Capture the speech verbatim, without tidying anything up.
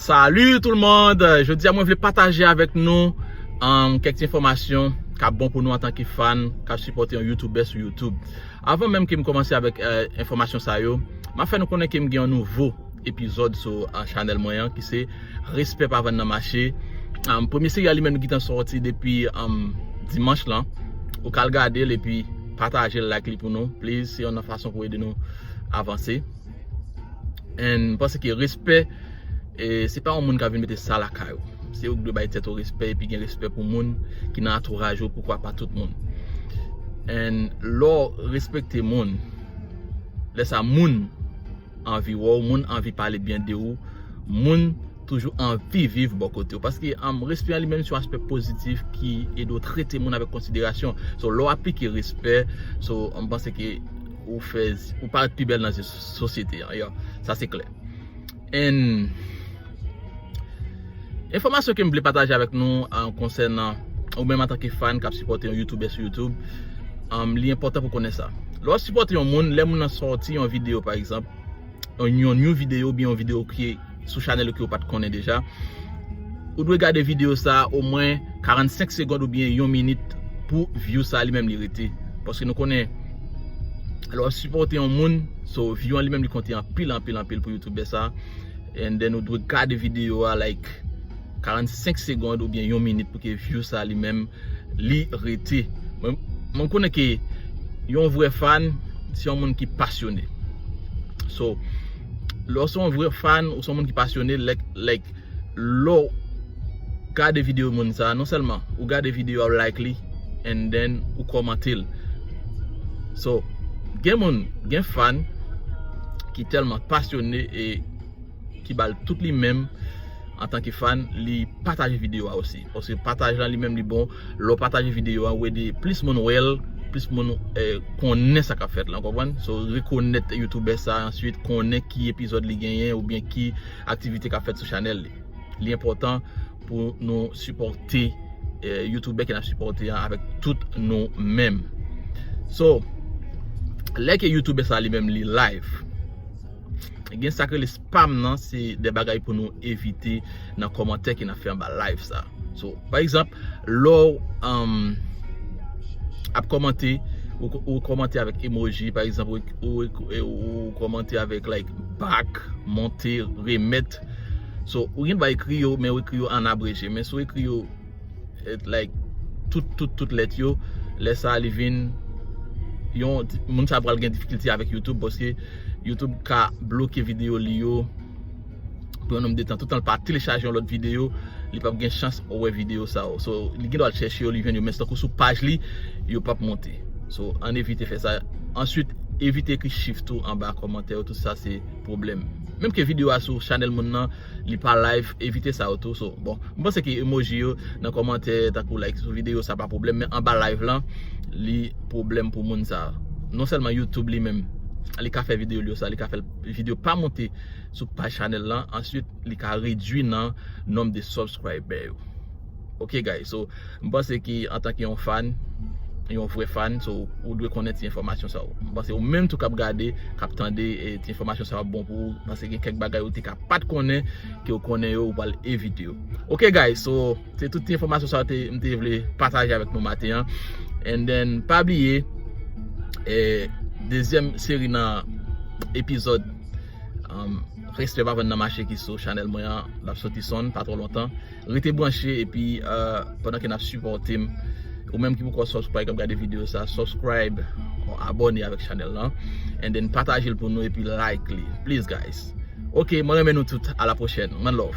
Salut tout le monde! Jodi a mwen vle pataje avèk nou um, kèk ti enfòmasyon k ap bon pou nou antanke fan k ap sipòte yon youtubè sou YouTube. Avan menm ke m kòmanse avèk uh, enfòmasyon sa yo, m ap fè nou konnen ke m gen yon nouvo epizòd sou uh, chanèl mwen an ki se Respè pa vann nan mache. Um, premye seri a li menm li gentan sòti depi um, dimanch lan. Ou ka al gade l epi pataje l, like li pou nou. Please, se yon nan fason pou ede nou avanse. And m panse ke respè, e, se pa yon moun k ap vin mete sa lakay ou. Se ou ki dwe bay tèt ou respè epi gen respè pou moun ki nan antouraj ou, poukwa pa tout moun. And lè w respekte moun, lè sa moun anvi wè w, moun anvi pale byen de ou, moun toujou anvi viv bò kote w. Paske um, respè an li menm se yon aspè pozitif ki ede w trete moun avèk konsiderasyon. So, lè w aplike respè, so, m panse ke ou fè, ou parèt pi bèl nan zye sosyete an. Yeah, sa se klè. And enfòmasyon ke m vle pataje avèk nou uh, konsènan ou menm antanke fan k ap sipòte yon youtubè sou YouTube, um, li enpòtan pou konnen sa. Lè w ap sipòte yon moun, lè moun nan sòti yon videyo pa egzanp, yon, yon new videyo oubyen yon videyo ki sou chanèl ou ke w pa t konnen deja, ou dwe gade videyo sa a omwen karannsenk segonn oubyen yon minit pou view sa a li menm li rete. Paske nou konnen, lè w ap sipòte yon moun, so view an li menm li konte anpil, anpil, anpil pou youtubè sa a. And then ou dwe gade videyo a like karannsenk segonn oubyen yon minit pou ke view sa a li menm li rete. Mwen, mwen konnen ke yon vrè fan se yon moun ki pasyone. So, lè w se yon vrè fan ou se yon moun ki pasyone, like, like lè w gade videyo moun sa a, non sèlman ou gade videyo a, ou like li, and then ou kòmante l. So, gen moun, gen fan ki tèlman pasyone e ki ba l tout li menm antanke fan, li pataje videyo a osi. Paske pataj lan li menm li bon, lè w pataje videyo a, ou ede plis moun wè l, plis moun eh, konnen sa k ap fèt la, w konprann? So, rekonèt youtubè sa, answit konnen ki epizòd li genyen oubyen ki aktivite k ap fèt sou chanèl li. Li enpòtan pou nou sipòte eh, youtubè ke n ap sipòte an avèk tout nou menm. So, lè ke youtubè sa li menm li live, gen sa k rele spam nan, se de bagay pou nou evite nan kòmantè ke n ap fè anba live sa. So, pa egzanp, lè w um, ap kòmante, ou, ou kòmante avèk emoji, pa egzanp, ou, ou, ou, ou kòmante avèk like, back, monte, remèt. So, ou gen dwa ekri yo, men ou ekri yo an abreje. Men si w ekri yo eh, like tout, tout, tout lèt yo, lè sa a li vin yon moun sa pral gen difikilte avèk youtube paske youtube ka bloke videyo li yo pou yon nonm de tan, toutan l pa telechaje yon lòt videyo, li p ap gen chans wè videyo sa yo. So li gen dwa al chèche yo, li jwenn yo, men tankou sou paj li, yo p ap monte. So ann evite fè sa. Answit, evite ekri chif tou anba kòmantè yo, tout sa se pwoblèm. Menm ke videyo a sou chanèl moun nan, li pa live, evite sa yo tou. So, bon, m panse ke emoji yo nan kòmantè, tankou like sou videyo, sa pa pwoblèm, men anba live lan, li pwoblèm pou moun sa. Non sèlman youtube li menm, li ka fè videyo li yo sa, li ka fè videyo pa monte sou paj chanèl lan, answit li ka redwi nan nonm de subscriber yo. Ok guys, so m panse ke antanke yon fan, yon vrè fan, so ou dwe konnen ti enfòmasyon sa yo. M panse ou menm tou k ap gade, k ap tande eh, ti enfòmasyon sa yo ap bon pou ou, paske gen kèk bagay ou te ka pa t konnen, ke ou konnen yo, ou pral evite yo. Ok guys, so se tout ti enfòmasyon sa yo te, m te vle pataje avèk nou maten an. And then pa bliye eh, dezyèm seri nan epizòd um, Respè pa vann nan mache ki sou chanèl mwen an, l ap soti sonn pa twò lontan. Rete branche epi uh, pandan ke n ap sipòte m, ou menm ki poko subscribe k ap gade videyo sa, subscribe, abòne avèk chanèl lan, and then pataje l pou nou epi like li, please guys. Ok, mwen renmen nou tout, a la pwochèn, one love.